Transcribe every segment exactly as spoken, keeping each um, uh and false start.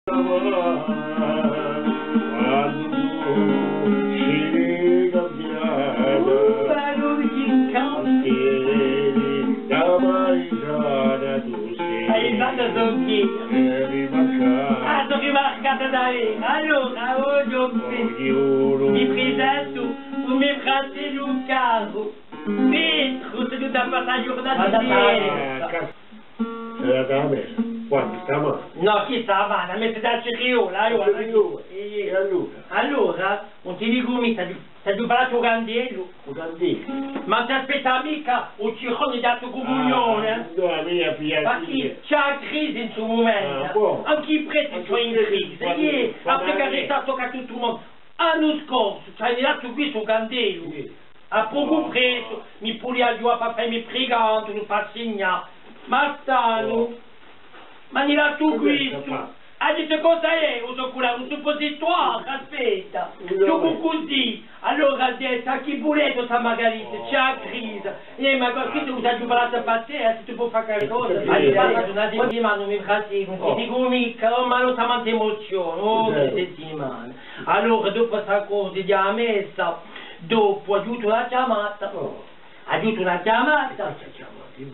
Quandu ci vedi cambiata, da paisana tu sè. È tandu sò chì? Sè rimarcata. Ah, sò rimarcata da mè. Allora, o Ghjuvan Petru, mi prisentu cù me fratellu caru. Petru, sò venuta à passà a ghjurnata insieme. Ah, ca-, Sarà da mè, quandu stamane? Nò, chì stamane, a messa di a Ciriula, allora. Ciriula. Iè. È allora? Allora, ùn ti dicu micca, t'aghju, t'aghju parlatu cù u candellu. Cù u candellu? Ma ùn t'aspetta micca u cirone di a to cumunione, eh? Ah, nò, a mia piace. Perchè ci hè a crisi in stu mumentu. Ah, bò. Ancu i preti sò in crisi, iè, a precarità tocca à tuttu u mondu. L'annu scorsu, ci anu datu quistu candellu. Iè. À pocu pressu, mi pudia ghjuvà pà fà i me briganti, u pà signà. Ma st'annu, m'anu datu quistu. Hà dettu: cosa hè? U so culà, un suppositoire, aspetta. Ghjocu cusì. Allora hà dettu: à chì vulete, o zà Margarita? Ci hè a crisi. Eh, ma quistu u t'aghju parlatu pà tè, eh, s'è tù poi fà qualcosa. Aghju passatu una settimana, mi fratellu, ùn ti dicu micca, oh, ma ùn t'hà mancu emozione, oh, dui settimane. Allora, dopu sta cosa di a messa, dopu aghju avutu una chjamata. Oh. Aghju avutu una chjamata.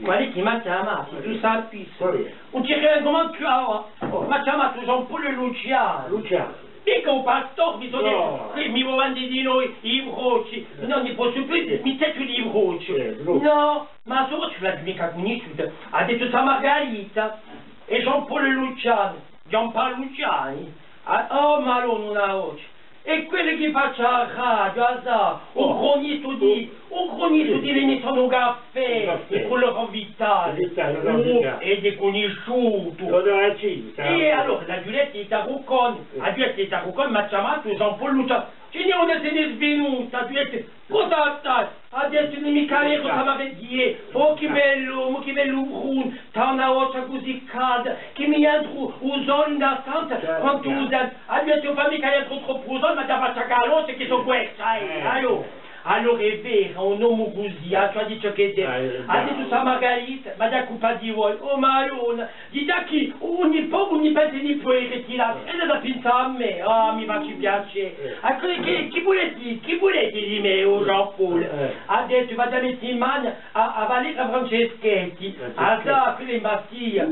Quale hè chì m'hà chjamatu? Tù sapissi. Quale hè? Ùn ci credu mancu eiu. Oh. M'hà chjamatu Jean-Paul Luciani. Luciani. Micca u pastore, mi sò dettu, quì mi vole vende di noi i broci. Nò, ùn ni possu più, mi sò dettu di broci. Eh, broci. Nò, ma a so voce ùn l'aghju micca cunnisciuta. Hà dettu: zà Margarita, hè Jean-Paul Luciani. Jean-Paul Luciani? Ah, oh, ma allora una voce. Hè quellu chì face a radio, a sà, u cronistu di, u cronistu di l'emissione U Caffè, di quellu Vitale. Vitale, u Vitale. Ed hè cunnisciutu. È allora l'aghju dettu, i tarrucconi, l'aghju dettu, i tarrucconi, m'hà chjamatu Jean-Paul Luciani. Ci n'hè una, s'hè ne svenuta, aghju dettu: cosa stai? Hà dettu: ùn hè micca vera, cosa m'avete à dì? Oh, chì bell'omu, chì bellu brunu, t'hà una voce cusì calda, chì mi entre u sole in a stanza, quantu u sente. Aghju dettu: ùn fà micca entre troppu u sole, ma da faccia calosa, chì sò questa, eh, aiò. Allora hè vera, un omu cusì, ah, ci hà dettu chì hè. Hà dettu: zà Margarita, ma da culpa di voi, oh Madonna, Dite chì ogni pocu mi pensu di pudè ritirà, è da pensà à mè, ah, mi face piacè. Allora, chì, chì vulete, chì vulete di mè, o Jean-Paul? Hà dettu: v'aghju da mette in manu à, à Valeria Franceschetti, a sà, quella in Bastia,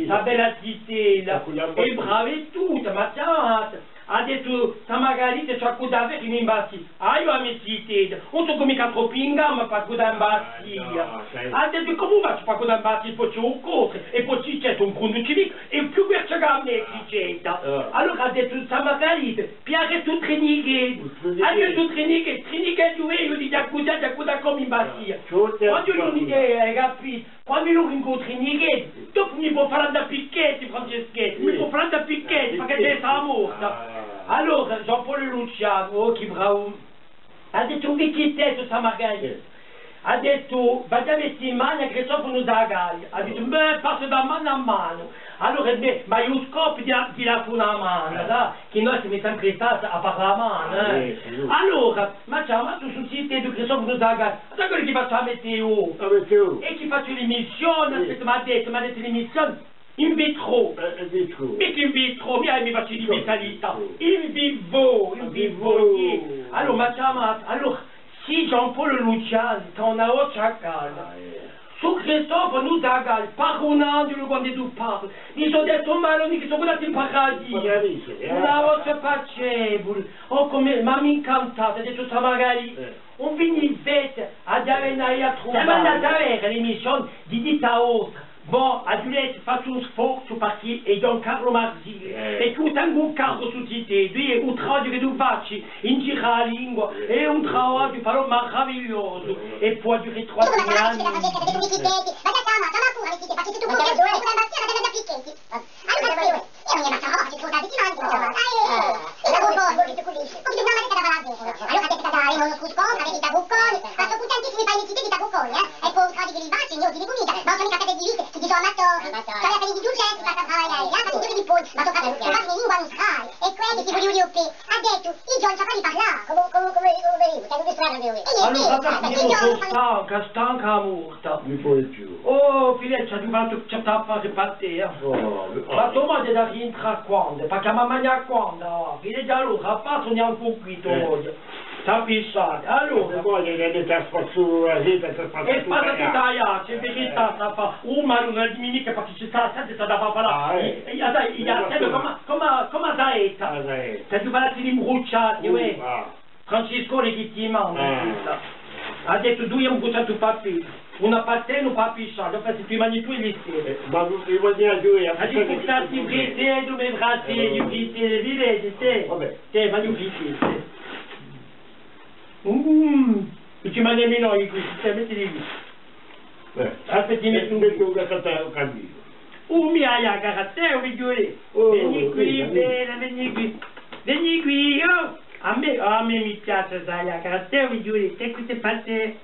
a bella zitella, hè brava è tuttu, m'hà chjamatu. Hà dettu: zà Margarita, ci hè qualcosa da fà in Bastia. Ah, eiu, a me zitedda, ùn sò micca troppu in gamba pà qualcosa in Bastia. Hà dettu: cumu facciu pà qualcosa in Bastia? È po ci hè u coddu, è po ci hè un cuntu civile, è più quessa chè à mè, zitedda. Allora hà dettu: zà Margarita, pigliate u trinicheddu. Hà dettu: trinicheddu, trinicheddu, eiu dicu: quandu, quandu cumu in Bastia? Quandu ùn, eh, hai capitu? Quandu ùn incontru nichì, dopu mi pò fà andà à picchetti, Franceschetti, mi pò fà andà à picchetti, perchè ci hè a morta. Allora, Jean-Paul Luciani, oh, chì bravu, hà dettu: un vechjettu, zà Margarita. Hà dettu: v'aghju da mette in manu à Cristofanu Zagaglia. Hà dettu: bè, passu da manu à manu. Allora, bè, ma eiu scopu di, di dà una manu, sà? Chì noi simu sempre stati à parlà à manu, eh. Allora, m'hà chjamatu stu ziteddu Cristofanu Zagaglia. Sà quellu chì face a meteo? A meteo. È chì face l'emissione, aspetta, m'hà dettu, m'hà dettu l'emissione in vitro. Eh, in vitro. Micca in vitro, micca mi face di vitalità. In vivo, in vivo, iè. Allora m'hà chjamatu, allora, sì, Jean-Paul Luciani, t'hà una voce calda. Sò Cristofanu Zagaglia, pari un angelu quandu tù parli. Mi sò dettu: ma allora chì sò andatu in paradisu. Una voce piacevule. Oh, cume, m'hà incantatu, hà dettu zà Margarita. Ùn vi ne fate, aghju da vene à truvà. Simu andati à vede l'emissione di Dita Vostra. Bon, aghju dettu, facciu un sforzu perchè hè Ghjuvan Carlu Marsili, perchè eiu tengu caru stu ziteddu, eiu u travagliu chì tù faci in giru à a lingua, hè un travagliu però maravigliosu, è po aghju ritruvatu i me amichi. Allora, io mi metto a voce, ci vuole una settimana, ci vuole una settimana. Eh, eh, e dopo un po', un po' che tu cominci. Ho detto, no, ma che da parlare. Allora, adesso da dare uno scuscone, avete i tabucconi. Ma sono contentissimi per i ziteddi di tabucconi, eh. E poi un po' di ghilimbaci, io ti dico mica, ma sono mica per i diritti, che ci sono amatori. Amatori. Cioè, per i dolcezzi, per fare, eh, ma sono di poi, ma sono per, ma sono per i Ti vuliu dì, hà dettu, i ghjovani ci hà da parlà. Cumu, cumu, cumu, cumu vedi? Chì ùn mi strana, vedi? Allora, guarda, io sò stanca, stanca à morte. Ùn ne possu più. Oh, figliè, ci aghju fattu certi affari per tè, eh. Oh, oh. Ma to moglia hà da rientrà quandu? Perchè a mamma mia quandu? Figliè, allora, à passu ùn hè ancu quì to moglia. S'hà pisciatu. Allora. Poi, eh, ti hà spazzato la seta, ti hà spazzato tutta l'aria. Hè spazzato tutta l'aria, hè verità, s'hà fattu. Oh, ma ùn dì micca perchè ci stà a seta, s'hà da fà. Ah, eh. È, è, sai, a seta, cumu, cumu, cumu s'hà detta? Ah, s'hà detta. T'aghju parlatu di imbrucciati, uè. Francescone chì ti manda, questa. Hà dettu, dui imbrucciati per tè. Una per tè è una per piscià. Dopu, s'è tù i manghji tù, li stessi. Eh, ma tù i manghji tù, eh. Aghju purtatu i fritelli, i me fratelli, i fritelli, li vedi, tè. Vabbè. Tè, manghja i fritelli, tè. Mm, è ci manghjemu noi questi, tè, mettili quì. Eh. Aspetta, ti mettu un... Mettu un carattere, un candino. Oh, mì, a ghjacca à tè, o figliulè. Oh, veni quì, bella, veni quì. Veni quì, oh. À mè, à mè mi piace, sai, a ghjacca à tè, o figliulè, tè, questa hè per tè.